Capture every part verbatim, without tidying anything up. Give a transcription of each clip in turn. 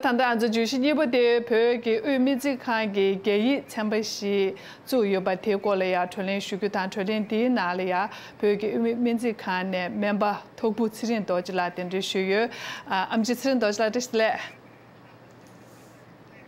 ད་ལྟ་ང་ཚོ་བརྗོད་གཞི་གཉིས་པ་དེ་བོད་ཀྱི་དབུས་སྨན་རྩིས་ཁང་གི་རྒྱ་ཡིག་ཚན་པ་ཞིག་བཙུགས་ཡོད་པ་དེའི་སྐོར་ལ་ཡང་བགྲོ་གླེང་ཞུ་རྒྱུ་དང་། བགྲོ་གླེང་དེའི་ནང་ལ་ཡང་བོད་ཀྱི་དབུས་སྨན་རྩིས་ཁང་ནས་སྨན་པ་ཐོར་བུ་ཚེ་རིང་རྡོ་རྗེ་ལགས་གདན་འདྲེན་ཞུས་ཡོད། ཨ་ཨེམ་ཆི་ཚེ་རིང་རྡོ་རྗེ་ལགས། བཀྲ་ཤིས་བདེ་ལེགས།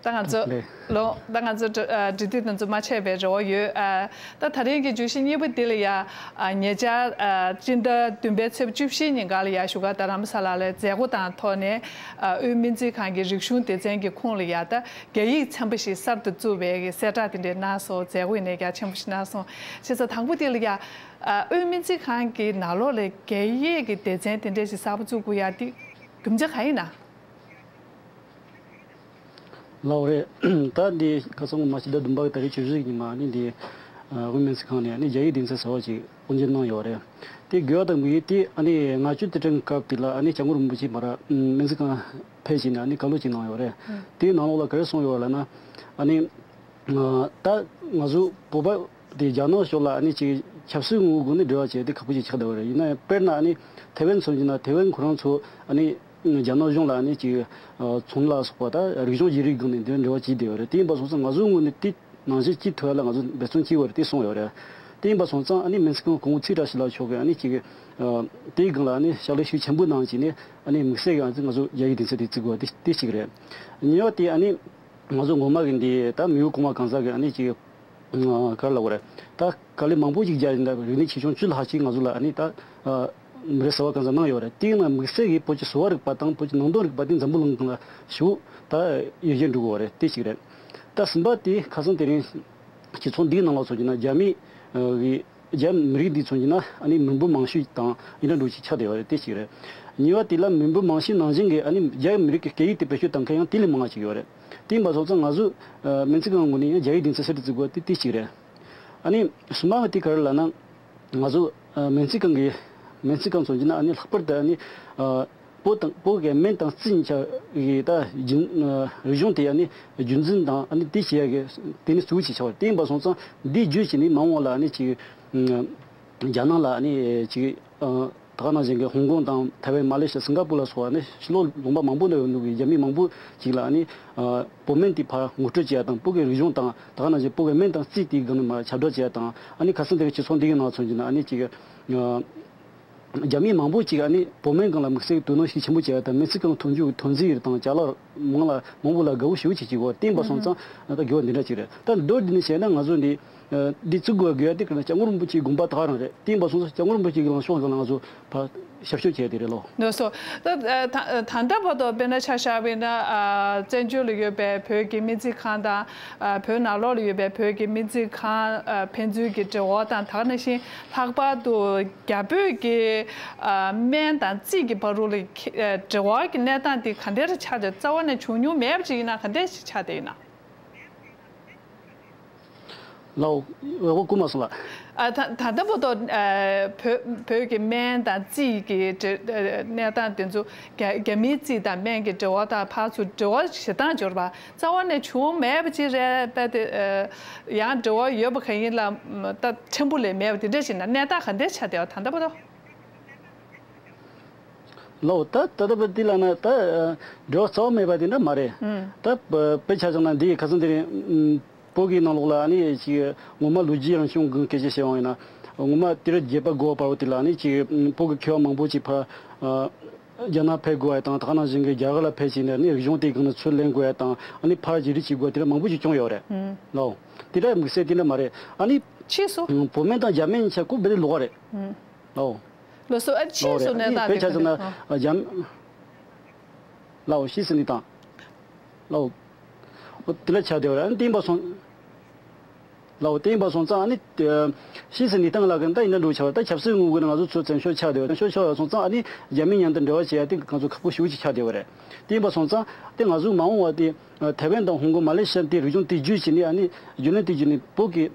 ད་ང་ཚོ་ལགས། ལོ་ད་ང་ཚོ་འབྲེལ་འབྲེལ་མཐུད་དེ་ཚོ་མ་ཆད་པའི་རེ་བ་ཡོད། ཨ་ད་ད་རིང་གི་བརྗོད་གཞི་གཉིས་པ་འདི་ལ་ཡ། ཨ་ཉེ་ཆར་ཨ་སྤྱི་ཟླ་བདུན་པའི་ཚེས་བཅུ་བཞི་ཉིན་ག་ལ་ཡ་བཞུགས་སྒར་རྡ་རམ་ས་ལ་ལ་མཛད་སྒོ་དང་ཐོག་ནས། ཨ་དབུས་སྨན་རྩིས་ཁང་གི་རིག་གཞུང་སྡེ་ཚན་གྱི་ཁོངས་ལ་ཡ། ད་རྒྱ་ཡིག་ཚན་པ་ཞིག་གསར་དུ་བཙུགས་པའི་གི་གསལ་བསྒྲགས་དེ་འདྲ་གནང་སོང་། མཛད་སྒོ་ཡིན་ནའི་རྒྱ་ཆེན་པོ་ཞིག་གནང་སོང་། བྱས་ཙང་དང་པོ་དེ་ལ་ཡ། ཨ་དབུས་སྨན་རྩིས་ཁང་གི་ནང་ལོགས་ལ་རྒྱ་ཡིག་གི་སྡེ་ཚན་དེ་འདྲ་ཞིག་གསར་པ་བཙུགས་དགོས་ཡ་དེ་རྒྱུ་མཚན་གང་ཡིན་ན། ལགས་རེད། ད་འདི་ཁ་སང་མ་ཕྱི་ཟླ་བདུན་པ་གི་ཏ་རིག་བཅུ་བཞི་ཉིན་མ་ནི་འདི་དབུས་སྨན་རྩིས་ཁང་ནས་ནི་རྒྱ་ཡིག་སྡེ་ཚན་གསར་བ་ཅིག་དབུ་འབྱེད་གནང་ཡོད་རེད། དེ་དགོས་པ་དང་མི་དགོས་དེ་ཨ་ནི་ལྔ་བཅུ་དུས་དྲན་སྐབས་དེ་ལ་ཨ་ནི་སྐྱབས་མགོན་རིན་པོ་ཆེ་མར་སྨན་རྩིས་ཁང་ཕེབས་བྱས་ནས་ཨ་ནི་བཀའ་སློབ་ཅིག་གནང་ཡོད་རེད། དེའི་ནང་ལོགས་ལ་ག་རེ་གསུངས་ཡོད་ལབ་ན། ཨ་ནི། ད་ང་ཚོ་བོད་པ་དེ་རྒྱ་ནག་ཕྱོགས་ལ་ཨ་ནི་ཅིག་ཆབ་སྲིད་ངོ་བོའི་སྒོ་ནས་འབྲེལ་བ་བྱས་ཏེ་ཁག་པོ་ཅིག་ཆགས་བསྡད་པ་རེད། ཡིན་ན་ཡང་དཔེར་ན་ཨ་ནི་ཐེ་ཝན་མཚོན་གྱི་ན་ཐེ་ཝན་ཁོ་རང་ཚོ་ཨ་ནི་རྒྱ་ནག་གཞུང་ལ་ཨ་ནི་ཅིག་ཚོང་ལ་སོགས་པ་ད་རིག་གཞུང་བརྗེ་རེས་སྒང་ནས་འདིར་འབྲེལ་བ་བྱས་བསྡད་པ་རེད། དེ་ཡིན་པ་སོང་ཙང་ང་ཚོའི་ངོས་ནས་དེ་ནང་བཞིན་ཅིག་ཐུབ་ཡ་ལ་ང་ཚོ་འབད་བརྩོན་བྱས་པ་རེད། དེ་གསུངས་ཡོད་རེད། དེ་ཡིན་པ་སོང་ཙང་ཨ་ནི་སྨན་རྩིས་ཁང་སྐུ་ངོ་ཚེ་བཀྲ་ཤིས་ལགས་མཆོག་གིས་ཨ་ནི་ཅིག་དེའི་སྒང་ལ་ཨ་ནི་ཕྱག་ལས་ཤུགས་ཆེན་པོ་གནང་བྱས་ནས་ཨ་ནི་དམིགས་བསལ་གྱི་ང་ཚོ་ང་ཚོ་རྒྱ་ཡིག་སྡེ་ཚན་དེ་བཙུགས་པ་དེ་དེ་གཅིག་རེད། གཉིས་པ་དེ་ཨ་ནི། ང་ཚོ་ངོ་མ་གི་འདི་ད་མི་ཡུལ་གོང་མ་གང་ཟག་གི་ཨ་ནི་ཅིག་ག་རེ་ལབ་དགོས་རེད། ད་དཀའ་ལས་མང་པོ་ཅིག་རྒྱག་ཡིན། ད་རིག་གནས་ཆེ་ཆུང་བཅུ་ལྷག་ཅིག་ང་ཚོ་ལ་ཨ་ནི་ད་མི་རེ་གསར་བ་གང་ཟག་གནང་ཡོད་རེད། དེའི་ནང་དམིགས་བསལ་གྱི་བོད་ཀྱི་གསོ་བ་རིག་པ་དང་བོད་ཀྱི་ནང་དོན་རིག་པ་དེ་འཛམ་བུ་གླིང་སྒང་ལ་ཞུ་ད་ཡོད་བཞིན་འགྲོ་གི་ཡོད་རེད། དེ་གཅིག་རེད། ད་གསུམ་པ་དེ་ཁ་སང་དེ་རིང་སྤྱི་ཚོགས་འདིའི་ནང་ལ་མཚོན་གྱི་ན་རྒྱ་མི་གི་རྒྱ་མི་རིགས་འདི་མཚོན་གྱི་ན་ཨ་ནི་མི་འབོར་མང་ཤོས་དང་ཡིན་ན་འགྲོ་ཅིག་ཆགས་བསྡད་ཡོད་རེད། དེ་གཅིག་རེད། གཉིས་པ་དེ་ལ་མི་འབོར་མང་ཤོས་ནང་བཞིན་གྱི་ཨ་ནི་རྒྱ་མི་རིགས་ཀྱི་སྐད་ཡིག་དེ་བེད་སྤྱོད་གཏོང་མཁན་ཡང་དེ་ལས་མང་བ་ཅིག་ཡོད་རེད། དེ་ཡིན་པ་སོང་ཙང་ང་ཚོ་སྨན་རྩིས་ཁང་ངོས་ནས་ཡང་རྒྱ་ཡིག་སྡེ་ཚན་གསར་དུ་བཙུགས་པ་དེ་དེ་གཅིག་རེད། ཨ་ནི་གསུམ་པ་དེ་ག་རེ་ལབ་ན། ང་ཚོ་སྨན་རྩིས་ཁང་གི་སྨན་རྩིས་ཁང་མཚོན་གྱི་ན་ཨ་ནི་ལྷག་པར་དུ་ཨ་ནི། བོད་དང་བོད་ཀྱི་སྨན་དང་རྩིས་གཉིས་ཆ་གི་ད་རྒྱུན་རིག་གཞུང་དེ་ཨ་ནི་རྒྱུན་འཛིན་དང་ཨ་ནི་དེ་བྱེད་ཡ་གི་དེ་ནི་གཙོ་བོ་ཅིག་ཆགས་པ་རེད། དེ་ཡིན་པ་སོང་ཙང་འདི་བརྒྱུད་བྱས་ནས་མ་འོངས་ལ་ཨ་ནི་ཅིག་རྒྱ་ནག་ལ་ཨ་ནི་ཅིག་ད་ག་ནང་བཞིན་གྱི་ཧོང་ཀོང་དང་ཐའེ་ཝན་མ་ལེ་ཤི་ཡ་སིང་ག་པུར་ལ་སོགས་ཨ་ནི་ཕྱི་ལོགས་ལུང་པ་མང་པོ་ནས་ཡོང་འདུག་གི་རྒྱ་མི་མང་པོ་ཅིག་ལ་ཨ་ནི་བོད་སྨན་དེ་ཕར་ངོ་སྤྲོད་བྱེད་ཡ་དང་བོད་ཀྱི་རིག་གཞུང་དང་ད་ག་ནང་བཞིན་བོད་ཀྱི་སྨན་དང་རྩིས་དེའི་སྒང་ནས་མར་ཁྱབ་བསྒྲགས་བྱེད་ཡ་དང་ཨ་ནི་ཁ་སང་དེ་གི་སྤྱི་ཚོགས་འདི་གི་ནང་མཚོན་གྱི་ན་ཨ་ནི་ཅིག་རྒྱ་མི་མང་པོ་ཅིག་ཨ་ནི་བོད་སྨན་སྒང་ལ་དམིགས་བསལ་གྱི་དོ་སྣང་ཤུགས་ཆེན་པོ་བྱས་པ་དང་སྨན་རྩིས་ཁང་ཐོན་རྒྱུ་གི་ཐོན་རྫས་དང་ཅ་ལག་མང་ལ་མང་པོ་ལ་དགའ་བོ་ཞེ་པོ་ཅིག་བྱེད་ཀྱི་ཡོད། བརྟེན་པ་སོང་ཙང་ད་དགེ་བ་འདི་འདྲ་ཅིག་རེད། ད་མདོར་བསྡུས་ནས་བཤད་ན་ང་ཚོ་འདི་འདི་བཙུགས་དགོས་དགོས་ཡ་དེ་ག་ན་སྐྱབས་མགོན་རིན་པོ་ཆེའི་དགོངས་པ་དག་རང་རེད། བརྟེན་པ་སོང་ཙང་སྐྱབས་མགོན་རིན་པོ་ཆེ་གི་ལངས་ཕྱོགས་སྒང་ལ་ང་ཚོ་ཕར་ཞབས་ཞུ་བྱས་དེ་རེད་ལོ། ལགས་སོ། ད་ད་ད་ལྟ་བར་དུ་དཔེར་ན་ཆ་བཞག་པ་ཡིན་ན་བཙན་བྱོལ་ལ་ཡོད་པའི་བོད་ཀྱི་སྨན་རྩིས་ཁང་དང་བོད་ནང་ལོགས་ལ་ཡོད་པའི་བོད་ཀྱི་སྨན་རྩིས་ཁང་ཕན་ཚུན་གྱི་འབྲེལ་བ་དང་ད་ག་ནང་བཞིན་ལྷག་པར་དུ་རྒྱ་བོད་ཀྱི་སྨན་དང་རྩིས་ཀྱི་བར་དུ་ལ་འབྲེལ་བ་གྱི་གནས་སྟངས་དེ་ག་འདྲ་ཆགས་ཏེ་རྩ་བ་ནས་བྱུང་མྱོང་མེད་པ་ཅིག་ཡིན་ན་ག་འདྲ་ཞིག་ཆགས་བསྡད་ཡིན་ན། ལའོ། འོ་ཀུ་མ་སོང་ལ། ཨ་ད་ད་ལྟ་བར་དུ་ཨ་བོད་བོད་ཀྱི་སྨན་དང་རྩིས་ཀྱི་འབྲེལ་གནས་སྟངས་དེ་ཚོ་རྒྱ་རྒྱ་མིའི་རྩིས་དང་སྨན་གྱི་འབྲེལ་བ་དང་ཕར་ཚུར་འབྲེལ་བ་བྱེད་སྟངས་སྦྱོར་བ་རྩ་བ་ནས་བྱུང་མེད་པ་ཅིག་རེད་པས། དེ་ཡང་འབྲེལ་བ་ཡོད་པ་གང་ཡིན་ལ་ད་ཕྲན་བུ་ལས་མེད་པ་དེ་འདྲ་ཞིག་ན་གནས་སྟངས་ག་འདྲ་ཆགས་བསྡད་པ་ད་ལྟ་བར་དུ། ལའོ། ད་ད་ལྟ་བར་དེ་ལ་ན་ད་འབྲེལ་བ་རྩ་བ་མེད་པ་དེ་འདྲ་མ་རེད། ད་དཔེ་ཆ་བཞག་ན་འདི་ཁ་སང་དེ་རིང་བོད་ཀྱི་ནང་ལོགས་ལ་ཨ་ནི་ཅིག་ངོ་མ་ལོ་རྒྱུས་ཡང་ཤོང་གི་སྐད་ཆ་བཤད་པ་ཡིན་ན་ངོ་མ་དུས་རབས་བརྒྱད་པ་དགུ་པ་བར་དུ་ལ་ཨ་ནི་ཅིག་བོད་ཀྱི་མཁས་པ་མང་པོ་ཅིག་ཕར་རྒྱ་ནག་ཕེབས་དགོས་པ་དང་ད་ག་ནང་བཞིན་གྱི་རྒྱ་གར་ལ་ཕེབས་ཕྱིན་ནས་ཨ་ནི་རིག་གཞུང་དེའི་སྒང་ནས་ཚུར་ལེན་དགོས་པ་དང་ཨ་ནི་ཕར་བརྗེ་རེས་བྱེད་དགོས་པ་དེ་འདྲ་མང་པོ་ཅིག་བྱུང་ཡོད་རེད། ལའོ། དེ་འདྲ་དམིགས་བསལ་དེ་འདྲ་མ་རེད། ཨ་ནི་ཕྱིས་སུ་བོད་སྨན་དང་རྒྱ་སྨན་གཉིས་ཆ་ཀུན་དཔེ་དེ་ལོགས་ཀ་རེད། ལའོ། ལགས་སོ། ཨ་ཕྱིས་སུ་ཨ་ནི་གནས་དཔེ་ཆ་བཞག་ན་ཨ་རྒྱ་མི། ལའོ་ཕྱིས་སུ་གནས་སྟངས། ལའོ། འོ་དེ་ལ་ཆགས་བསྡད་པ་རེད། ཨ་ནི་བརྟེན་པ་སོང་། ལའོ་བརྟེན་པ་སོང་ཙང་ཨ་ནི་ཕྱིས་སུ་གནས་སྟངས་ལ་ག་ད་ཡིན་ན་འགྲོ་ཆགས་པ་ད་ཆབ་སྲིད་ངོ་བོ་ནས་ང་ཚོ་ཚུར་བཙན་བྱོལ་ཆགས་བསྡད་པ་བཙན་བྱོལ་ཆགས་སོང་ཙང་ཨ་ནི་རྒྱ་མི་མཉམ་དུ་འབྲེལ་བ་བྱེད་ཡ་དེ་ང་ཚོ་ཁག་པོ་ཞེ་པོ་ཅིག་ཆགས་བསྡད་པ་རེད། བརྟེན་པ་སོང་ཙང་དེ་ང་ཚོ་མ་འོངས་པ་དེ་ཐའེ་ཝན་དང་ཧོང་ཀོང་མ་ལེ་ཤི་ཡ་དེ་རིག་གཞུང་དེ་བརྒྱུད་བྱས་ནས་ཨ་ནི་རྒྱུན་ལས་དེ་བརྒྱུད་ནས་བོད་ཀྱི།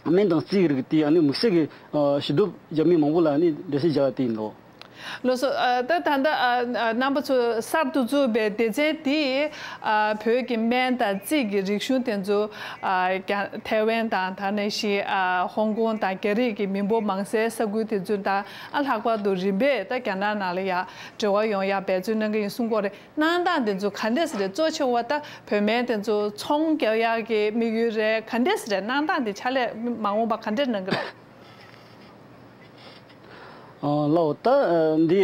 སྨན་དང་རྩིས་རིག་དེ་ཨ་ནི་དམིགས་བསལ་གྱི་ཨ་ཞུ་གཏུག་རྒྱ་མི་མང་པོ་ལ་ཨ་ནི་འགྲེལ་བཤད་རྒྱག་ཡ་དེ་ཡིན་ནོ། ལགས་སོ། ཨ། ད་ད་ལྟ་ཨ་ཨ་རྣམ་པ་ཚོས་གསར་དུ་བཙུགས་པའི་སྡེ་ཚན་དེས་ཨ་བོད་ཀྱི་སྨན་དང་རྩིས་ཀྱི་རིག་གཞུང་དེ་ཚོ་ཨ་རྒྱ་ཐའེ་ཝན་དང་ད་ནང་བཞིན་ཨ་ཧོང་ཀོང་དང་རྒྱ་རིགས་ཀྱི་མི་འབོར་མང་སའི་ས་ཁུལ་དེ་ཚོ་དང་། ཨ། ལྷག་པར་དུ་རིམ་པས་ད་རྒྱ་ནག་ནང་ལ་ཡ་འབྲེལ་བ་ཡོང་ཡ་འབད་བརྩོན་གནང་གི་ཡིན་གསུང་གི་ཡོད་རེད། གནང་སྟངས་དེ་ཚོ་ག་འདྲས་རེད། གཙོ་ཆེ་བ་ད་བོད་སྨན་དེ་ཚོ་ཚོང་རྒྱག་ཡག་གི་དམིགས་ཡུལ་རེད། ག་འདྲས་རེད། གནང་སྟངས་དེ་ཕྱག་ལས་མ་འོངས་པ་ག་འདྲས་གནང་གི་རེད། ཨ། ལགས་ད་འདི་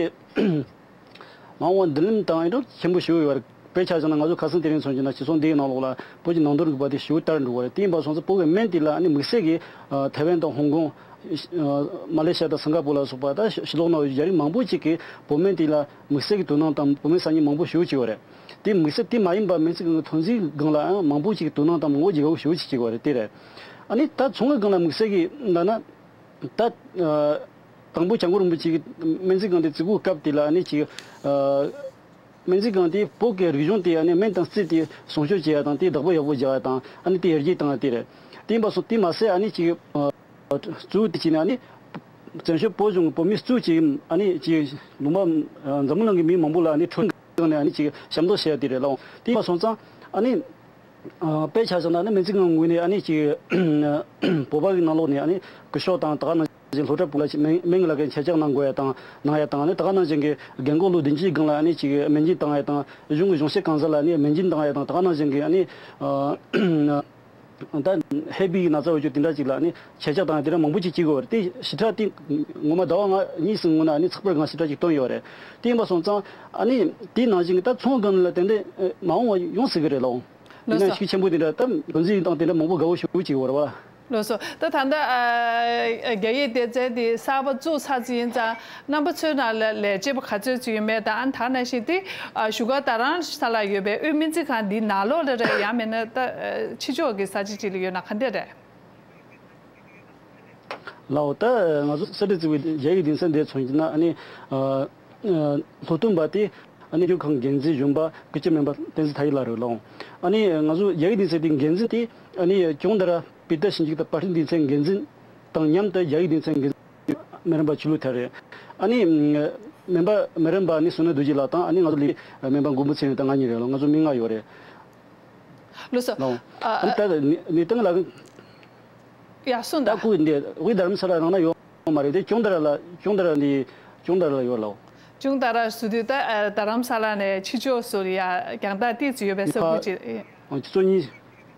མ་འོངས་མདུན་ལམ་དང་ཨེ་འགྲོ་ཆེན་པོ་ཞིག་ཡོད་རེད། དཔེ་ཆ་བཞག་ན་ང་ཚོ་ཁ་སང་དེ་རིང་སོང་ཅིག་ན་སྤྱི་ཚོགས་འདིའི་ནང་ལོགས་ལ་བོད་ཀྱི་ནང་དོན་རིག་པ་དེ་ཞེ་པོ་དར་འགྲོ་བ་རེད། དེ་ཡིན་པ་སོང་ཙང་བོད་ཀྱི་སྨན་དེ་ལ་ཨ་ནི་དམིགས་བསལ་གྱི་ཨ་ཐའེ་ཝན་དང་ཧོང་ཀོང་། ཨ། མ་ལེ་ཤི་ཡ་དང་སིང་ག་པུར་ལ་སོགས་པ་ད་ཕྱི་ལོགས་ན་ཡོད་རྒྱ་རིགས་མང་པོ་ཅིག་གིས་བོད་སྨན་དེ་ལ་དམིགས་བསལ་གྱི་དོ་སྣང་དང་བོད་སྨན་ཟ་མཁན་མང་པོ་ཞེ་པོ་ཅིག་ཡོད་རེད། དེ་དམིགས་བསལ་དེ་མ་ཡིན་པ་སྨན་རྩིས་ཁང་གི་ཐོན་རྫས་སྒང་ལའང་མང་པོ་ཅིག་གིས་དོ་སྣང་དང་མང་པོ་ཅིག་དགའ་པོ་ཞེ་པོ་ཅིག་བྱེད་ཀྱི་ཡོད་རེད། དེ་རེད། ཨ་ནི་ད་ཚོང་གི་སྒང་ལ་དམིགས་བསལ་གྱི་ལབ་ན། ད་ཨ་དང་པོ་སྐྱབས་མགོན་རིན་པོ་ཆེ་གིས་སྨན་རྩིས་ཁང་དེ་བཙུགས་པའི་སྐབས་དེ་ལ་ཨ་ནི་ཅིག་ཨ་སྨན་རྩིས་ཁང་དེ་བོད་ཀྱི་རིག་གཞུང་དེ་ཨ་ནི་སྨན་དང་རྩིས་དེ་སྲུང་སྐྱོབ་བྱེད་ཡ་དང་། དེ་བདག་པོ་ཡག་པོ་རྒྱག་ཡ་དང་། ཨ་ནི་དེ་ཡར་རྒྱས་བཏང་ཡ་དེ་རེད། དེ་ཡིན་པ་སོང་། དེ་མ་ཟད་ཨ་ནི་ཅིག་ཨ་གཙོ་བོ་དེ་བྱས་ནས་ཨ་ནི་བཙན་བྱོལ་བོད་ལྗོངས་ཀྱི་བོད་མི་གཙོ་བོ་ཅིག་ཨ་ནི་ཅིག་ལུང་པ་ཨ་འཛམ་བུ་གླིང་གི་མི་མང་པོ་ལ་ཨ་ནི་ཁྲོད་ནས་ཨ་ནི་ཅིག་ཞབས་འདེགས་ཞུ་ཡ་དེ་རེད་ལགས། དེ་ཡིན་པ་སོང་ཙང་ཨ་ནི། ཨ། དཔེ་ཆ་བཞག་ན་ནི་སྨན་རྩིས་ཁང་ངོས་ནས་ཨ་ནི་ཅིག་བོད་པ་གི་ནང་ལོགས་ནས་ཨ་ནི་སྐུ་ཞབས་དང་ད་ག་ནང་བཞིན་སློབ་གྲྭ་ཕྲུ་གུ་ལ་ཅིག་སྨན་སྨན་གྱི་ལས་ཀའི་ཁྱེད་ཅག་གནང་དགོས་ཡ་དང་གནང་ཡ་དང་། ཨ་ནི་ད་ག་ནང་བཞིན་གྱི་རྒན་གོག་ལོ་བདུན་ཅུའི་སྒང་ལ་ཨ་ནི་ཅིག་སྨན་སྦྱིན་བཏང་ཡ་དང་། གཞུང་གི་གཞུང་བཞེས་གང་ཟག་ལ་ཨ་ནི་སྨན་སྦྱིན་བཏང་ཡ་དང་། ད་ག་ནང་བཞིན་གྱི་ཨ་ནི་ཨ་ད་ཧེ་པི་གི་ན་ཚ་འོ་ཅོག་དེ་འདྲ་ཅིག་ལ་ཨ་ནི་ཁྱེད་ཅག་དང་དེ་འདྲ་མང་པོ་ཅིག་བྱེད་དགོས་པ་རེད། དེ་ཞིབ་ཕྲ་དེ་ངོ་མ་ཟླ་བ་ལྔ་གཉིས་གསུམ་སྔོན་ན་ཨ་ནི་ཚགས་པར་སྒང་ཞིབ་ཕྲ་ཅིག་བཏོན་ཡོད་རེད། དེ་ཡིན་པ་སོང་ཙང་ཨ་ནི་དེ་ནང་བཞིན་གྱི་ད་ཚོང་སྒང་ལ་ཏན་ཏན་མ་འོངས་པ་ཡོང་སྲིད་གི་རེད་ལགས། ལགས་སོ། དེ་ན་ཤུགས་ཆེན་པོ་དེ་འདྲ་ད་དོན་ཚན་དང་དེ་འདྲ་མང་པོ་དགའ་བོ་ཞེ་པོ་ཅིག་ཡོད་རེད་བ། ལགས་སོ། ད་ད་ལྟ་ཨ་རྒྱ་ཡིག་སྡེ་ཚན་དེ་གསར་པ་བཙུགས་ཚར་ཚར་ཡིན་ཙང་། རྣམ་པ་ཚོའི་ནང་ལ་ལས་བྱེད་པ་ག་ཚོད་ཅིག་ཡོད་མེད་དང་། ཨ་ནི་ད་ནང་བཞིན་དེ་ཨ་བཞུགས་སྒར་རྡ་རམ་ས་ལར་ཡོད་པའི་དབུས་སྨན་རྩིས་ཁང་འདིའི་ནང་ལོགས་ལ་རེད། ཡང་མིན་ན་ད་ཕྱི་ཕྱོགས་ཀྱི་ས་ཆ་ཅིག་ལ་ཡོད་ན་ག་འདྲས་རེད། ལགས་འོ། ད་ང་ཚོ་གསར་དུ་བཙུགས་པའི་རྒྱ་ཡིག་སྡེ་ཚན་འདིར་མཚོན་གྱི་ན་ཨ་ནི་ཨ་ཨ་སློབ་སྟོན་པ་དེ་ཨ་ནི་སྐྱོང་ཁང་འགན་འཛིན་གཞོན་པ་སྐུ་ཚབ་སྨན་པ་བསྟན་འཛིན་མཐའ་ཡས་ལགས་རེད་ལགས། ཨ་ནི་ང་ཚོ་རྒྱ་ཡིག་སྡེ་ཚན་དེའི་འགན་འཛིན་དེ་ཨ་ནི་ཀྱོང་ཏ་ར་པི་ཏ་ཞིབ་འཇུག་དང་པར་སྐྲུན་སྡེ་ཚན་འགན་འཛིན་དང་མཉམ་དུ་རྒྱ་ཡིག་སྡེ་ཚན་འགན་འཛིན་སྨན་རམས་པ་ཆོས་ལུགས་ཐར་རེད། ཨ་ནི་སྨན་པ་སྨན་རམས་པ་ཨ་ནི་བསོད་ནམས་རྡོ་རྗེ་ལགས་དང་། ཨ་ནི་ང་ཚོ་ལས་སྨན་པ་མགོན་པོ་ཚེ་རིང་དང་ང་གཉིས་རེད་ལགས། ང་ཚོ་མི་ལྔ་ཡོད་རེད། ལགས་སོ། ལགས། ཨ་ཨ་ནི་ད་ནི་ནི་སྟེང་ལ། ཡ་གསུངས་ད། ད་ཁོ་འདི་དབུས་རྡ་རམ་ས་ལ་རང་ན་ཡོད་མ་རེད་དེ། ཀྱོང་ཏ་ར་ལ། ཀྱོང་ཏ་ར་འདི་ཀྱོང་ཏ་ར་ལ་ཡོད་ལགས། ཀྱོང་ཏ་ར་ཟེར་དུས་ད་ཨ་རྡ་རམ་ས་ལ་ནས་ཕྱི་ཕྱོགས་སུ་ཡ་རྒྱང་ཐག་ཏོག་ཙམ་ཡོད་པའི་ས་ཁུལ་ཅིག་ཨ་ཆུ་ཚོད་གཉིས།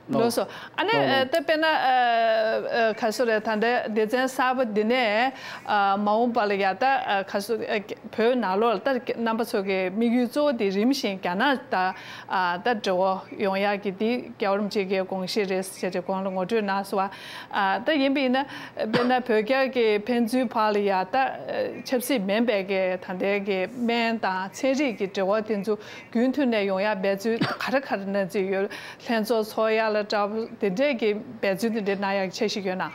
ལགས་སོ། ཨ་ནི་ལགས་ལགས། ད་དཔེར་ན་ཨ་ཨ་ག་ཟེར་རེད། ད་ལྟའི་སྡེ་ཚན་གསར་པ་འདི་ནས་ཨ་མ་འོངས་པ་ལ་ཡ་ད་ཨ་ག་ཟེར། ཨ་བོད་ནང་ལོགས་ལ་ད་རྣམ་པ་ཚོ་གི་དམིགས་ཡུལ་གཙོ་བོ་དེ་རིམ་བཞིན་རྒྱ་ནག་དང་ཨ་ད་འབྲེལ་བ་ཡོང་ཡག་གི་དེ་རྒྱལ་བ་རིན་པོ་ཆེ་གི་དགོངས་གཞི་རེད་ཟེར་ཏེ་གོང་ལ་ངོ་སྤྲོད་གནང་སོང་བ། ཨ་ད་ཡིན་པ་ཡིན་ན་དཔེར་ན་བོད་རྒྱ་གི་ཕན་ཚུན་བར་ལ་ཡ་ད་ཆབ་སྲིད་མིན་པའི་གི་ད་ལྟའི་གི་སྨན་དང་ཚན་རིག་གི་འབྲེལ་བ་དེ་ཚོ་རྒྱུན་མཐུད་ནས་ཡོང་ཡ་འབད་རྩོལ་ག་རེ་ག་རེ་གནང་རྩིས་ཡོད། ལྷན་ཚོགས་ཚོགས་ཡ་ལ་འདྲ་པོ་དེ་འདྲས་ཀྱི་འབད་རྩོལ་དེ་འདྲས་གནང་ཡག་འཆར་གཞི་ཡོད་ན།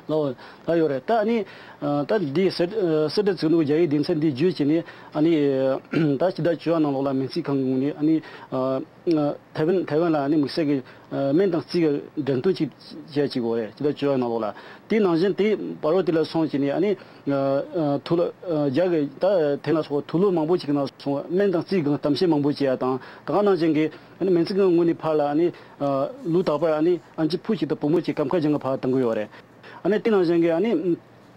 ལགས་འོ། ད་ཡོད་རེད། ད་ཨ་ནི་ཨ་ད་འདི་གསར་གསར་དུ་བཙུགས་ནོ་རྒྱ་ཡིག་སྡེ་ཚན་འདི་བརྒྱུད་བྱས་ནས་ཨ་ནི་ད་ཕྱི་ཟླ་བཅུ་པ་ནང་ལོགས་ལ་སྨན་རྩིས་ཁང་གི་ངོས་ནས་ཨ་ནི་ཨ་ཐའེ་ཝན་ཐའེ་ཝན་ལ་ཨ་ནི་དམིགས་བསལ་གྱི་ཨ་སྨན་དང་རྩིས་ཀྱི་འགྲེམས་སྟོན་ཅིག་བྱས་ཅིག་ཡོད་རེད། ཕྱི་ཟླ་བཅུ་པ་ནང་ལོགས་ལ། དེ་ནང་བཞིན་དེ་བར་བ་དེ་ལ་སོང་བྱས་ནས་ཨ་ནི་ཨ་ཨ་ཐུགས་ལ་ཨ་རྒྱ་གི་ད་དེ་ན་སོགས་ཐུགས་ལོ་མང་པོ་ཅིག་ནང་སོང་སྨན་དང་རྩིས་ཀྱི་གཏམ་བཤད་མང་པོ་བྱས་ཡ་དང་། ད་ག་ནང་བཞིན་གྱི་ཨ་ནི་སྨན་རྩིས་ཁང་ངོས་ནས་ཕར་ལ་ཨ་ནི་ཨ་ལུག་དག་པར་ཨ་ནི་ཨ་ཅེ་ཕུ་ཞིག་དང་བུ་མོ་ཅིག་ཀམ་ཁ་ཅན་གྱི་ཕར་བཏང་གི་ཡོད་རེད། ཨ་ནི་དེ་ནང་བཞིན་གྱི་ཨ་ནི་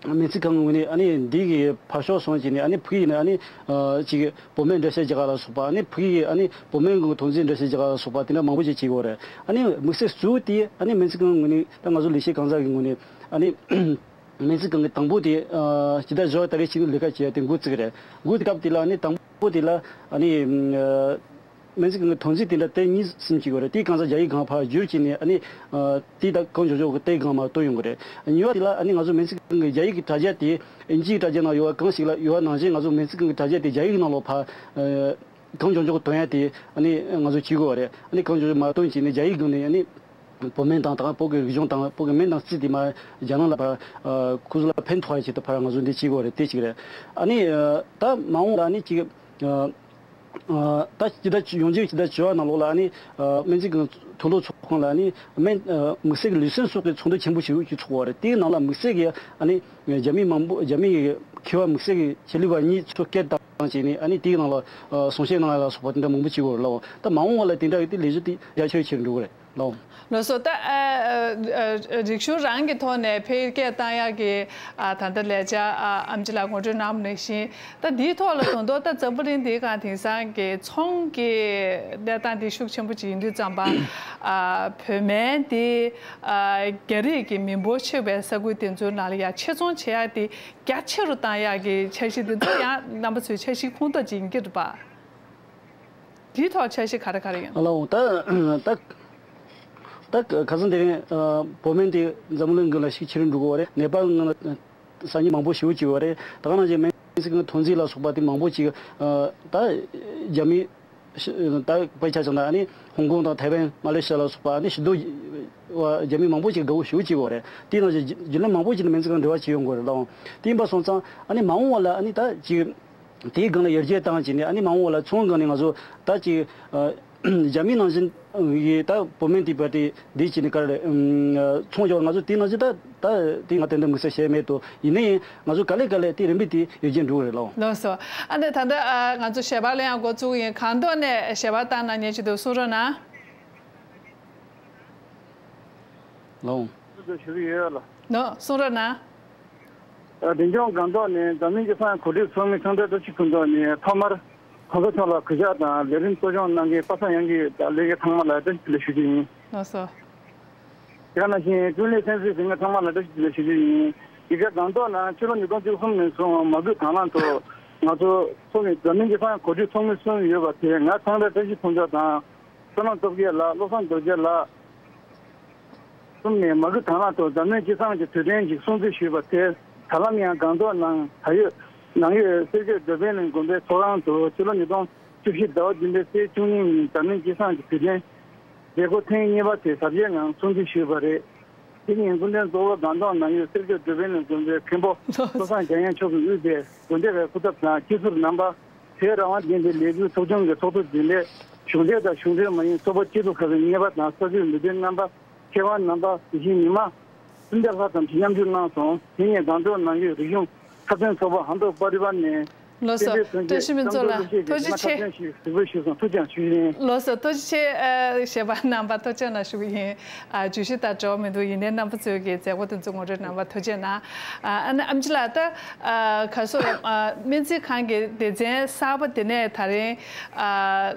སྨན་རྩིས་ཁང་གི་ངོས་ནས་ཨ་ནི་འདི་གི་ཕར་ཕྱོགས་སོང་བྱས་ནས་ཨ་ནི་ཕ་གི་ནས་ཨ་ནི་ཨ་ཅིག་བོད་སྨན་འགྲེལ་བཤད་རྒྱག་ག་ལ་སོགས་པ། ཨ་ནི་ཕ་གི་ཨ་ནི་བོད་སྨན་གྱི་ཐོན་རྫས་འགྲེལ་བཤད་རྒྱག་ག་ལ་སོགས་པ་དེ་འདྲ་མང་པོ་ཅིག་བྱེད་ཀྱི་ཡོད་རེད། ཨ་ནི་དམིགས་བསལ་གཙོ་བོ་དེ་ཨ་ནི་སྨན་རྩིས་ཁང་ངོས་ནས་ད་ང་ཚོ་ལས་བྱེད་གང་ཟག་གི་ངོས་ནས་ཨ་ནི་སྨན་རྩིས་ཁང་གི་དང་པོ་དེ་ཨ་སྤྱི་ཟླ་བཞི་པ་ད་རེས་ཕྱི་ནས་ལས་ཀ་བྱེད་ཡ་དེ་འགོ་བཙུགས་རེད། འགོ་དེ་སྐབས་དེ་ལ་ཨ་ནི་དང་པོ་དེ་ལ་ཨ་ནི་ཨ་སྨན་རྩིས་ཁང་གི་ཐོན་རྫས་དེ་འདྲ་དེབ་གཉིས་གསུམ་ཅིག་ཡོད་རེད། དེ་གང་ཟག་རྒྱ་ཡིག་སྒང་ཕར་བསྒྱུར་བྱས་ནས་ཨ་ནི་ཨ་དེ་ད་གང་བྱུང་བྱུང་གི་དེབ་སྒང་མར་བཏོན་ཡོང་གི་རེད། གཉིས་པ་དེ་ལ་ཨ་ནི་ང་ཚོ་སྨན་རྩིས་ཁང་གི་རྒྱ་ཡིག་གི་དྲ་རྒྱ་དེ་ཨིན་ཇིའི་དྲ་རྒྱ་ནང་ཡོད་པ་གང་ཞིག་ལ་ཡོད་པ་ནང་བཞིན་ང་ཚོ་སྨན་རྩིས་ཁང་གི་དྲ་རྒྱ་དེ་རྒྱ་ཡིག་ནང་ལོགས་ཕར་ཨ་གང་བྱུང་བྱུང་གི་བཏོན་ཡ་དེ་ཨ་ནི་ང་ཚོ་བྱེད་དགོས་པ་རེད། ཨ་ནི་གང་བྱུང་བྱུང་མར་བཏོན་བྱས་ནས་རྒྱ་ཡིག་སྒང་ནས་ཨ་ནི་བོད་སྨན་དང་དང་བོད་ཀྱི་རིག་གཞུང་དང་བོད་ཀྱི་སྨན་དང་རྩིས་དེ་མར་རྒྱ་ནག་ལ་ཕར་ཨ་ཁོ་ཚོ་ལ་ཕན་ཐོགས་ཡ་ཆེད་དུ་ཕར་ང་ཚོ་འདི་བྱེད་དགོས་པ་རེད། དེ་གཅིག་རེད། ཨ་ནི་ཨ་ད་མ་འོངས་ལ་ཨ་ནི་ཅིག་ཨ། ཨ་ད་སྤྱི་ཟླ་ཡོངས་རྫོགས་སྤྱི་ཟླ་བཅུ་པ་ནང་ལོགས་ལ་ཨ་ནི་ཨ་སྨན་རྩིས་ཁང་མཐོ་སློབ་ཚོགས་ཁང་ལ་ཨ་ནི་སྨན་ཨ་དམིགས་བསལ་གྱི་ལུས་སེམས་སྲུང་སྐྱོབ་ཚོགས་འདུ་ཆེན་པོ་ཞིག་ཅིག་ཚོགས་པ་རེད། དེའི་ནང་ལ་དམིགས་བསལ་གྱི་ཨ་ནི་རྒྱ་མི་མང་པོ་རྒྱ་མི་ཡི་མཁས་པ་དམིགས་བསལ་གྱི་ཆེད་ལས་པ་གཉིས་ཚུར་སྐད་བཏང་བྱས་ནས་ཨ་ནི་དེའི་ནང་ལ་ཨ་གསུང་བཤད་གནང་ཡ་ལ་སོགས་པ་དེ་འདྲ་མང་པོ་བྱེད་དགོས་རེད་ལགས། ད་མ་འོངས་པ་ལ་དེ་འདྲ་ཡོད་དུས་ལས་གཞི་དེ་རྒྱ་ཆེ་ཆེར་འགྲོ་གི་རེད་ལགས། ལགས་སོ། ད་ཨ་ཨ་ཨ་རིག་གཞུང་རང་གི་ཐོག་ནས་འཕེལ་རྒྱས་བཏང་ཡག་གི་ཨ་ད་ལྟ་ལས་འཆར་ཨ་ཨེམ་ཆི་ལགས་ངོ་སྤྲོད་གནང་བ་ནང་བཞིན། ད་འདིའི་ཐོག་ལ་དོན་དག་ད་འཛམ་བུ་གླིང་འདིའི་སྒང་དེང་སང་གི་ཚོང་གི་གནས་སྟངས་འདི་ཤུགས་ཆེན་པོ་ཅིག་ཡིན་དུས་ཙམ་པ། ཨ་བོད་སྨན་འདི་ཨ་རྒྱ་རིགས་ཀྱི་མི་འབོར་ཆེ་བའི་ས་ཁུལ་དེ་ཚོའི་ནང་ལ་ཡང་ཕྱིར་ཚོང་བྱེད་ཡག་དེ་རྒྱ་ཆེ་རུ་བཏང་ཡག་གི་འཆར་གཞི་དེ་ཚོ་ཡང་རྣམ་པ་ཚོའི་འཆར་གཞིའི་ཁོངས་གཏོགས་ཅིག་ཡིན་གྱི་རེད་པ། དེའི་ཐོག་འཆར་གཞི་ག་རེ་ག་རེ་ཡོད། ཨ་ལའོ། ད་ད་ད་ཁ་སང་དེ་རིང་ཨ་བོད་སྨན་དེ་འཛམ་གླིང་གི་ལ་ཤུགས་ཆེ་རུ་འགྲོ་གི་ཡོད་རེད། ནད་པ་ང་ལ་སང་ཉིན་མང་པོ་ཞེ་པོ་ཅིག་ཡོད་རེད། ད་ག་ནང་བཞིན་སྨན་རྩིས་ཁང་ཐོན་རྫས་ལ་སོགས་པ་དེ་མང་པོ་ཅིག་ཨ་ད་རྒྱ་མི་ད་དཔེ་ཆ་བཞག་ན་ཨ་ནི་ཧོང་ཀོང་དང་ཐའེ་ཝན་མ་ལེ་ཤི་ཡ་ལ་སོགས་པ་ཨ་ནི་ཕྱི་སྡོད་རྒྱ་མི་མང་པོ་ཅིག་དགའ་པོ་ཞེ་པོ་ཅིག་ཡོད་རེད། དེ་ནང་བཞིན་རྒྱུན་ལས་མང་པོ་ཅིག་ནི་སྨན་རྩིས་ཁང་འབྲེལ་བ་བྱེད་ཡོང་གི་ཡོད་རེད་ལགས། དེ་ཡིན་པ་སོང་ཙང་ཨ་ནི་མ་འོངས་པ་ལ་ཨ་ནི་ད་ཅིག་དེའི་སྒང་ལ་ཡར་རྒྱས་བཏང་བྱས་ནས་ཨ་ནི་མ་འོངས་པ་ལ་ཚོང་སྒང་ནས་ང་ཚོ་ད་ཅིག་ཨ་རྒྱ་མི་ནང་བཞིན་གྱི་ད་བོད་སྨན་དེ་བར་དེ་འདི་བྱས་ནས་ག་རེ་ཨམ་ཚོང་རྒྱག་ང་ཚོ་དེ་ནང་བཞིན་ད་ད་དེ་ང་ཏན་ཏན་དམིགས་བསལ་བྱས་མེད་དོ། ཡིན་ན་ཡང་ང་ཚོ་ག་ལེ་ག་ལེ་དེ་རིམ་པས་དེ་ཡར་རྒྱས་འགྲོ་གི་རེད་ལགས། ལགས་སོ། ཨ་ནི་ད་ལྟ་ཨ་ང་ཚོ་ཞལ་པར་ལེན་ཡག་འགོ་བཙུགས་ཡིན། གང་ཐོག་ནས་ཞལ་པར་བཏང་གནང་མཁན་ཞིག་འདུག་གསུང་རོགས་གནང་། ལགས། ཞུ་གི་ཡོད་ལ། ནོ། གསུང་རོགས་གནང་། ཨ་འཛིན་སྐྱོང་སྒང་ཐོག་ནས་འཛམ་གླིང་སྤྱི་བསང་གོ་སྒྲིག་ཚོགས་མི་ཚང་མར་བཀྲ་ཤིས་ཕུན་ཚོགས་ནས་ཐོག་མར་གོང་ས་མཆོག་ལ་གུས་ཕྱག་དང་ལས་རིམ་གཙོ་སྐྱོང་གནང་མཁན་པ་སངས་དབྱངས་སྐྱིད་དང་ལས་བྱེད་ཚང་མ་ལ་བཀྲ་ཤིས་བདེ་ལེགས་ཞུ་རྒྱུ་ཡིན། ལགས་སོ། དེ་ག་ནང་བཞིན་ཀུན་གླེང་གསན་གཟིགས་ཟིན་མཁན་ཚང་མ་ལ་བཀྲ་ཤིས་བདེ་ལེགས་ཞུ་རྒྱུ་ཡིན། དེ་ག་སྒང་ཐོག་ནས་ཕྱི་ལོ་ཉིས་སྟོང་བཅུ་གསུམ་ནས་བཟུང་མ་སྐུལ་དང་བླངས་ཐོག་ང་ཚོ་ཚོགས་མི་འཛམ་གླིང་སྤྱི་བསང་གོ་སྒྲིག་ཚོགས་མི་གསུམ་ཡོད་པ་དེ་ང་ཚང་མར་བཀྲ་ཤིས་ཕུན་ཚོགས་དང་། བསོད་ནམས་སྟོབས་རྒྱལ་ལགས། བློ་བཟང་རྡོ་རྗེ་ལགས་གསུམ་ནས་མ་སྐུལ་དང་བླངས་ཐོག་འཛམ་གླིང་སྤྱི་བསང་གི་དུས་སྟོན་ཞིག་སྲུང་བརྩི་ཞུས་པ་དེ་ད་ལམ་ཡང་སྒང་ཐོག་ནང་ད་ཡོད་ནང་ཡོད་སེར་སྐྱ་འགྲོ་ཕན་གླིང་དགོན་པའི་ཚོགས་ཁང་དུ་ཕྱི་ལོ་ཉིས་སྟོང་བཅུ་བཞི་ཟླ་བ་བདུན་པའི་ཚེས་བཅུ་གཉིས་ཉིན་འཛམ་གླིང་སྤྱི་བསང་གི་དུས་སྟོན་མཛད་སྒོ་ཐེངས་གཉིས་པ་དེ་གཟབ་རྒྱས་ངང་སྲུང་བརྩི་ཞུས་པ་རེད། དེ་ཉིན་སྐུ་མགྲོན་གཙོ་བོ་སྒང་ཐོག་ནང་ཡོད་སེར་སྐྱ་འགྲོ་ཕན་གླིང་དགོན་པའི་མཁན་པོ་བློ་བཟང་འཇམ་དབྱངས་མཆོག་གིས་དབུས་པའི་དགོན་སྡེ་བའི་སྐུ་ཚབ་དང་སྤྱི་ཟུར་རྣམ་པ། དེའི་རང་དབང་ལྡན་པའི་ལས་འགུལ་ཚོགས་ཆུང་གི་ཚོགས་གཙོ་རྒྱུན་ལས་གཞུང་འབྲེལ་དང་གཞུང་འབྲེལ་མ་ཡིན་ཚོགས་པ་སྐྱིད་སྡུག་ཁག་གི་ངེས་པ་དང་ས་ཁུལ་མི་སྡེ་རྣམ་པ་མཁས་དབང་རྣམ་པ་དེ་བཞིན་མི་མང་སུམ་བརྒྱ་ལྷག་ཙམ་གྱིས་མཉམ་ཞུགས་གནང་སོང་། དེ་ཉིན་སྒང་ཐོག་ནང་ཡོད་རིག་གཞུང་འཁྲབ་སྟོན་ཚོགས་པ་ཧན་ཏོ་པ་རི་བ་ནས་ལགས་སོ། བཀྲ་ཤིས་ཕུན་ཚོགས་ལགས་ཐུགས་རྗེ་ཆེ། ལགས་སོ། ཐུགས་རྗེ་ཆེ། ཨ་གཞས་པ་རྣམ་པ་ཐུགས་རྗེ་གནང་ཞུ་གི་ཡིན། ཨ་བརྗོད་གཞི་དང་འབྲེལ་བ་མི་འདུག་ཡིན་ནའི་རྣམ་པ་ཚོས་ཀྱི་མཛད་སྒོ་དེ་ཚོ་ངོ་སྤྲོད་གནང་བར་ཐུགས་རྗེ་གནང་། ཨ་ཨ་ནི་ཨེམ་ཆི་ལགས་ད། ཨ་ག་སོ་ཨ་སྨན་རྩིས་ཁང་གི་སྡེ་ཚན་གསར་པ་དེ་ནས་ད་རིང་ཨ་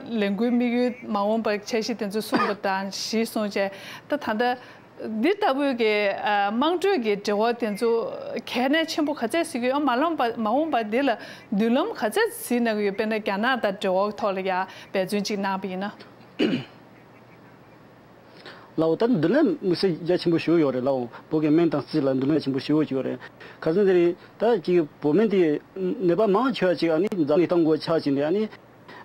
ལས་འགུལ་དམིགས་ཡུལ་མ་འོངས་པར་འཆར་གཞི་དེ་ཚོ་གསུངས་པ་དང་གཞི་བཟུང་བྱས་ད་ད་ལྟ་འདི་ལྟ་བུའི་གི་ཨ་དམངས་ཁྲོད་ཀྱི་འབྲེལ་བ་དེ་ཚོ་གལ་གནད་ཆེན་པོ་ག་ཚད་གཟིགས་ཀྱི་ཡོད། མ་འོངས་པ་མ་འོངས་པ་འདི་ལ་མདུན་ལམ་ག་ཚད་གཟིགས་གནང་གི་ཡོད། དཔེར་ན་རྒྱ་ནག་དང་འབྲེལ་བ་ཐོག་ལ་ཡང་འབད་བརྩོན་ཅིག་གནང་བ་ཡིན་ན། ལའོ། ད་མདུན་ལམ་དམིགས་བསལ་རྒྱ་ཆེན་པོ་ཞིག་ཡོད་རེད་ལའོ། བོད་ཀྱི་སྨན་དང་རྩིས་ལ་མདུན་ལམ་ཆེན་པོ་ཞིག་ཡོད་རེད། ཁ་སང་དེ་རིང་ད་ཅིག་བོད་སྨན་དེ་ནད་པ་མང་ཆེ་བ་ཅིག་ཨ་ནི་འཛམ་གླིང་སྟེང་གོ་ཆ་ཅིག་ནས་ཨ་ནི་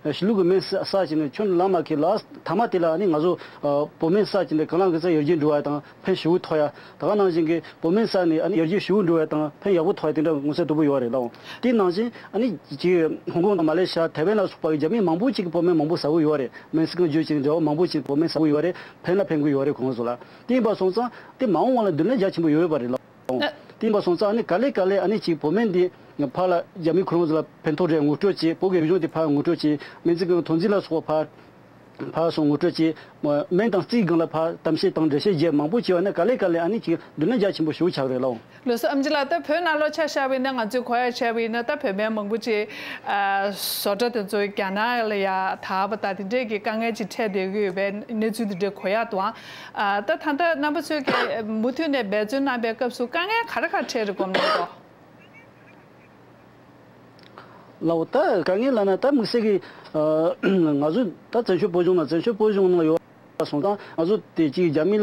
གཞིས་ལུས་ཀྱི་སྨན་ཟ་ཟ་ཅིག་ནས་ཁྱོན་ལ་མ་ཁེལ་ལ་ཐ་མ་དེ་ལ་ཨ་ནི་ང་ཚོ་བོད་སྨན་ཟ་ཅིག་ནས་གང་ལ་གང་འཚམ་ཡར་རྒྱས་འགྲོ་བ་དང་ཕན་ཞེ་པོ་ཐོགས་ཡ། ད་ག་ནང་བཞིན་གྱི་བོད་སྨན་ཟ་ནས་ཨ་ནི་ཡར་རྒྱས་ཞེ་པོ་འགྲོ་བ་དང་ཕན་ཡག་པོ་ཐོགས་ཡ་དེ་འདྲ་མངོན་གསལ་དོད་པོ་ཡོད་རེད་ལའོ། དེ་ནང་བཞིན་ཨ་ནི་ཅིག་ཧོང་ཀོང་དང་མ་ལེ་ཤི་ཡ་ཐའེ་ཝན་ལ་སོགས་པ་གི་རྒྱ་མི་མང་པོ་ཅིག་གིས་བོད་སྨན་མང་པོ་ཟ་གི་ཡོད་རེད། སྨན་རྩིས་ཁང་བརྒྱུད་ཅིག་འབྲེལ་བ་མང་པོ་ཅིག་བོད་སྨན་ཟ་གི་ཡོད་རེད། ཕན་ལ་ཕན་གི་ཡོད་རེད་ཁོང་ཚོ་ལ། དེ་ཡིན་པ་སོང་ཙང་དེ་མ་འོངས་པ་ལ་མདུན་ལམ་རྒྱ་ཆེན་པོ་ཡོད་པ་རེད་ལ། དེ་ཡིན་པ་སོང་ཙང་ཨ་ནི་ག་ལེ་ག་ལེ་ཨ་ནི་ཅིག་བོད་སྨན་འདི་ཕར་ལ་རྒྱ་མི་ཁོ་རང་ཚོ་ལ་ཕན་ཐོགས་རེད་ངོ་སྤྲོད་ཅིག་བོད་ཀྱི་རིག་གཞུང་དེ་ཕར་ངོ་སྤྲོད་ཅིག་སྨན་རྩིས་ཁང་ཐོན་རྫས་ལ་སོགས་པ་ཕར་ཕར་སོང་ངོ་སྤྲོད་ཅིག་སྨན་དང་རྩིས་སྒང་ལ་ཕར་གཏམ་བཤད་དང་འགྲེལ་བཤད་བརྒྱབ་མང་པོ་བྱས་པ་ན་ག་ལེ་ག་ལེ་ཨ་ནི་ཅིག་མདུན་ལམ་རྒྱ་ཆེན་པོ་ཞིག་ཆགས་རེད་ལ། ལགས་སོ། ཨེམ་ཆི་ལགས། ད་བོད་ནང་ལོགས་ཆ་བཞག་པ་ཡིན་ན་ང་ཚོས་གོ་ཡ་བྱས་པ་ཡིན་ན་ད་བོད་སྨན་མང་པོ་ཅིག་ཨ་བཟོ་གྲྭ་དེ་ཚོ་རྒྱ་ནག་ལ་ཡ་དར་བ་དང་དེ་འདྲས་ཀྱི་དཀའ་ངལ་ཅིག་འཕྲད་བསྡད་ཀྱི་ཡོད་པའི་གནས་ཚུལ་དེ་འདྲས་གོ་ཡ་འདུག་ཨ་ད་ད་ལྟ་རྣམ་པ་ཚོས་ཀྱི་མུ་མཐུད་ནས་འབད་བརྩོན་གནང་པའི་སྐབས་སུ་དཀའ་ངལ་ག་རེ་ག་རེ་འཕྲད་རེད་སྒོམ་གནང་འདུག་ལའོ། ད་དཀའ་ངལ་ལབ་ན་ད་དམིགས་བསལ་གྱི་ཨ་ང་ཚོ་ད་བཙན་བྱོལ་བོད་གཞུང་ནང་བཙན་བྱོལ་བོད་གཞུང་ནང་ཡོད་སོང་ཙང་ང་ཚོ་དེ་གཅིག་རྒྱ་མི་ལ་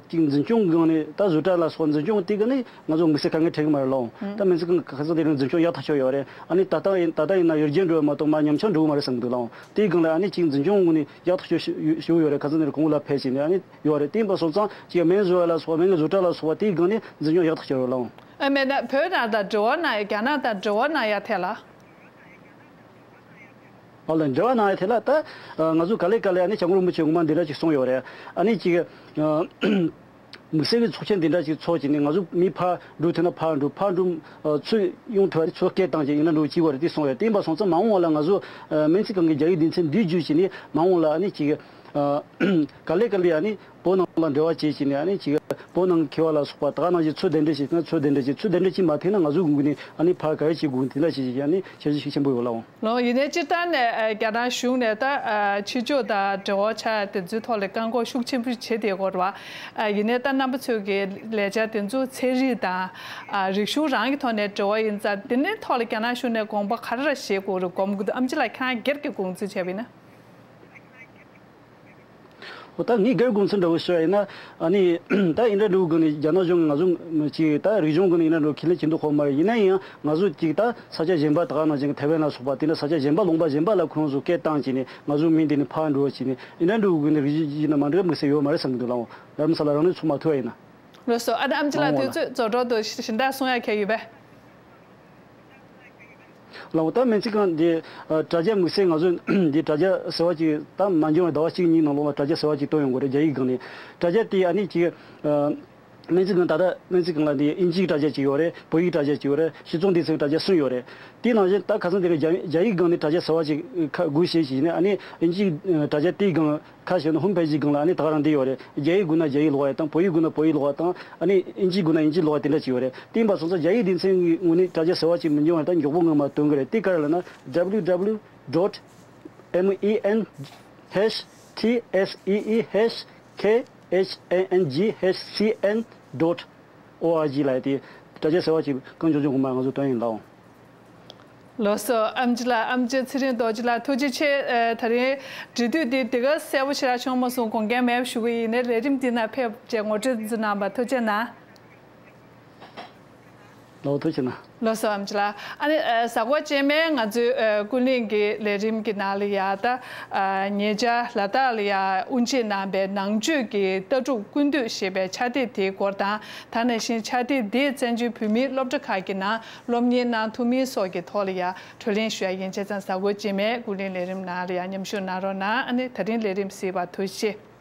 གཅིག་འཛིན་སྐྱོང་སྒང་ནས་ད་བཟོ་གྲྭ་ལ་སོགས་འཛིན་སྐྱོང་དེ་ག་ནས་ང་ཚོ་དམིགས་བསལ་དཀའ་ངལ་འཕྲད་ཀྱི་མ་རེད་ལའོ། ད་སྨན་རྩིས་ཁང་ཁ་སང་དེ་རིང་འཛིན་སྐྱོང་ཡག་ཐག་ཆོད་ཡོད་རེད། ཨ་ནི་ད་ལྟ་ཡིན་ད་ལྟ་ཡིན་ན་ཡར་རྒྱས་འགྲོ་བ་མ་གཏོགས་མར་ཉམས་ཆག་འགྲོ་གི་མ་རེད་བསམ་གྱི་འདུག་ལའོ། དེའི་སྒང་ལ་ཨ་ནི་གཅིག་འཛིན་སྐྱོང་ངོས་ནས་ཡག་ཐག་ཆོད་ཞུ་ཞུ་ཡོད་རེད། ཁ་སང་དེ་རིང་གོང་ལ་ཕེབས་ཕྱིན་ནས་ཨ་ནི་ཡོད་རེད། དེ་ཡིན་པ་སོང་ཙང་གཅིག་སྨན་བཟོ་བ་ལ་སོགས་སྨན་གྱི་བཟོ་གྲྭ་ལ་སོགས་པ་དེའི་སྒང་ནས་འཛིན་སྐྱོང་ཡག་ཐག་ཆོད་རེད་ལའོ། ཨ་མེད་ན་བོད་ནང་དང་འབྲེལ་བ་གནང་ཡ་རྒྱ་ནག་དང་འབྲེལ་བ་གནང་ཡ་ཐད་ལ། ཨོ་ལ་འབྲེལ་བ་གནང་ཡ་དེ་ལ་ད་ང་ཚོ་ག་ལེ་ག་ལེ་ཨ་ནི་སྐྱབས་མགོན་རིན་པོ་ཆེ་ངོ་མ་འདི་འདྲ་ཅིག་གསུངས་ཡོད་རེད། ཨ་ནི་ཅིག་དམིགས་བསལ་གྱི་ཚོགས་ཆེན་འདི་འདྲ་ཅིག་ཚོགས་བྱས་ནས་ང་ཚོ་མི་ཕར་འགྲོ་ཐུབ་ན་ཕར་འགྲོ། ཕར་འགྲོ་ཚུར་ཡོང་ཐུབ་པ་དེ་ཚུར་སྐད་བཏང་བྱས་ཡིན་ན་འགྲོ་གཅིག་པ་རེད་དེ་གསུངས་ཡོད། དེ་ཡིན་པ་སོང་ཙང་མ་འོངས་པ་ལ་ང་ཚོ་སྨན་རྩིས་ཁང་གི་རྒྱ་ཡིག་སྡེ་ཚན་འདི་བརྒྱུད་བྱས་ནས་མ་འོངས་ལ་ཨ་ནི་ཅིག་ག་ལེ་ག་ལེ་ཨ་ནི་བོད་ནང་ལ་འབྲེལ་བ་བྱས་བྱས་ནས་ཨ་ནི་ཅིག་བོད་ནང་མཁས་པ་ལ་སོགས་པ་ད་ག་ནང་བཞིན་ཚུར་གདན་འདྲེན་བྱས་ན་ཚུར་གདན་འདྲེན་བྱས། ཚུར་གདན་འདྲེན་བྱས་མ་ཐུབ་ན་ང་ཚོ་གི་ངོས་ནས་ཨ་ནི་ཕར་ག་རེ་བྱེད་དགོས་དེ་འདྲ་བྱས་བྱས་ཨ་ནི་ཞབས་ཕྱི་ཤུགས་ཆེན་པོ་ཡོད་ལགས། ལོ། ཡིན་ནའི་སྤྱིར་བཏང་ནས་ཨ་རྒྱ་ནག་གཞུང་ནས་ད་ཨ་ཕྱི་ཕྱོགས་དང་འབྲེལ་བ་ཆགས་དེ་ཚོའི་ཐོག་ལ་བཀག་འགོག་ཤུགས་ཆེན་པོ་བྱེད་བསྡད་ཡོད་རེད་བ། ཨ་ཡིན་ནའི་ད་རྣམ་པ་ཚོས་ཀྱི་ལས་འཆར་དེ་ཚོ་ཚན་རིག་དང་ཨ་རིག་གཞུང་རང་གི་ཐོག་ནས་འབྲེལ་བ་ཡིན་ཙང་། དེ་ནས་ཐོག་ལ་རྒྱ་ནག་གཞུང་ནས་དགོངས་པ་ག་རེ་ར་བཞེས་དགོས་རེད་དགོངས་ཀྱི་འདུག་ཨེམ་ཆི་ལགས་ཁྱེད་རང་སྒེར་གྱི་དགོངས་ཚུལ་བྱས་པ་ཡིན་ན། འོ་ད་ངས་སྒེར་དགོངས་ཚུལ་འདྲ་བོ་ཤོད་ཡིན་ན། ཨ་ནི་ད་ཨིན་དྲ་འགྲུལ་སྒང་ནས་རྒྱ་ནག་གཞུང་གིས་ང་ཚོ་ཅིག་ད་རིག་གཞུང་སྒང་ནས་ཨིན་དྲ་འགྲུལ་ཁས་ལེན་བྱེད་མདོག་ཁ་པོ་མ་རེད། ཡིན་ན་ཡང་ང་ཚོ་ཅིག་ད་ས་ཆ་གཞན་པ་ད་ག་ནང་བཞིན་ཐའེ་ཝན་ལ་སོགས་པ་དེ་འདྲ་ས་ཆ་གཞན་པ་ལུང་པ་གཞན་པ་ལ་ཁོང་ཚོ་སྐད་བཏང་བྱས་ནས་ང་ཚོ་མི་འདི་ནས་ཕར་འགྲོ་བྱས་ནས་ཨིན་དྲ་འགྲུལ་སྒང་ནས་རིག་གཞུང་ཡིན་ན་མ་འགྲིག་དམིགས་བསལ་ཡོད་མ་རེད་བསམ་གྱི་འདུག་ལགས། འོང་རྡ་རམ་ས་ལ་རང་ནས་ཚུར་མ་ཐུག་པ་ཡིན་ན། ལགས་སོ། ཨ་ད་ཨེམ་ཆི་ལགས། ཨང་། འོང་། དུས་ཚོད་རྫོགས་འགྲོ་འདུག་ཞིབ་ཕྲ་གསུང་ཡ་ག་ཡོད་པས། ལགས་འོང་། ད་སྨན་རྩིས་ཁང་འདི་ཨ་དྲ་རྒྱ་དམིགས་བསལ་ང་ཚོས་འདི་དྲ་རྒྱ་ཟེར་བ་ཅིག་ད་མ་འགྱངས་པའི་ཟླ་བ་གཅིག་གཉིས་ནང་ལོགས་ལ་དྲ་རྒྱ་ཟེར་བ་ཅིག་གཏོང་ཡོང་གི་རེད། རྒྱ་ཡིག་སྒང་ནས། དྲ་རྒྱ་དེ་ཨ་ནི་ཅིག་ཨ་སྨན་རྩིས་ཁང་། ད་ལྟ་སྨན་རྩིས་ཁང་ལ་འདི་དབྱིན་ཇིའི་དྲ་རྒྱ་ཅིག་ཡོད་རེད། བོད་ཡིག་དྲ་རྒྱ་ཅིག་ཡོད་རེད། སྤྱི་ཚོགས་སྡེ་ཚན་གྱི་དྲ་རྒྱ་གསུམ་ཡོད་རེད། དེ་ནང་བཞིན་ད་ཁ་སང་དེ་རིང་རྒྱ་རྒྱ་ཡིག་སྒང་ནས་དྲ་རྒྱ་ཟེར་བ་ཅིག་ཁ་དགོས་ཞེས་བྱས་ནས། ཨ་ནི་དབྱིན་ཇིའི་ཨ་དྲ་རྒྱ་དེའི་སྒང་ཁ་ཕྱེ་ན་ཧོམ་པེ་ཇི་སྒང་ལ་ཨ་ནི་ད་ག་རང་འདི་ཡོད་རེད། རྒྱ་ཡིག་དགོས་ན་རྒྱ་ཡིག་ཀློག་ཡ་དང་། བོད་ཡིག་དགོས་ན་བོད་ཡིག་ཀློག་ཡ་དང་། ཨ་ནི་དབྱིན་ཇི་དགོས་ན་དབྱིན་ཇི་ཀློག་ཡ་དེ་འདྲ་ཅིག་ཡོད་རེད། དེ་ཡིན་པ་སོང་ཙང་རྒྱ་ཡིག་སྡེ་ཚན་གྱི་ངོས་ནས་དྲ་རྒྱ་ཟེར་བ་ཅིག་མི་འབྱུང་བ་ད་མགྱོགས་པོ་ངང་མ་ཐོན་གྱི་རེད། དེ་ག་རེ་ལབ་ན། W W W dot M E N H T S E E H K H A N G H C N dot O R G ལབ་ཡ་དེ་དྲ་རྒྱ་ཟེར་བ་ཅིག་གང་མགྱོགས་མགྱོགས་ངང་མ་ང་ཚོ་བཏོན་ཡིན་ལགས། ལགས་སོ། ཨེམ་ཆི་ལགས། ཨེམ་ཆི་ཚེ་རིང་རྡོ་རྗེ་ལགས་ཐུགས་རྗེ་ཆེ། ཨ་ད་རིང་འབྲེལ་མཐུད་འདི་དེ་ག་གསལ་པོ་ཞེ་དྲག་བྱུང་མ་སོང་། དགོངས་འགལ་མེད་པ་ཞུ་གི་ཡིན། ལས་རིམ་འདི་ནང་ཕེབས་བྱས་ངོ་སྤྲོད་འདི་ཚོ་གནང་བར་ཐུགས་རྗེ་གནང་། ལགས་འོང་། ཐུགས་རྗེ་གནང་། ལགས་སོ། ཨེམ་ཆི་ལགས། ཨ་ནི་ཨ་གཟའ་འཁོར་རྗེས་མའི་ང་ཚོའི་ཨ་ཀུན་གླེང་གི་ལས་རིམ་གྱི་ནང་ལ་ཡ་ད་ཨ་ཉེ་ཆར་ལ་དྭགས་ལ་ཡ་དབུ་འབྱེད་གནང་བའི་ནང་ཆོས་ཀྱི་ལྟ་གྲུབ་ཀུན་བཏུས་ཞེས་པའི་ཕྱག་དེབ་དེའི་སྐོར་དང་། ད་ནང་བཞིན་ཕྱག་དེབ་འདི་བཙན་བྱོལ་བོད་མིའི་སློབ་གྲྭ་ཁག་གི་ནང་སློབ་གཉེར་གནང་ཐུབ་མིན་སོགས་ཀྱི་ཐོག་ལ་ཡ་གྲོས་གླེང་ཞུ་ཡ་ཡིན། བྱས་ཙང་གཟའ་འཁོར་རྗེས་མའི་ཀུན་གླེང་ལས་རིམ་ནང་ལ་ཡ་མཉམ་ཞུགས་གནང་རོགས་གནང་། ཨ་ནི་ད་རིང་ལས་རིམ་གཟིགས་པར་ཐུགས་རྗེ་ཆེ།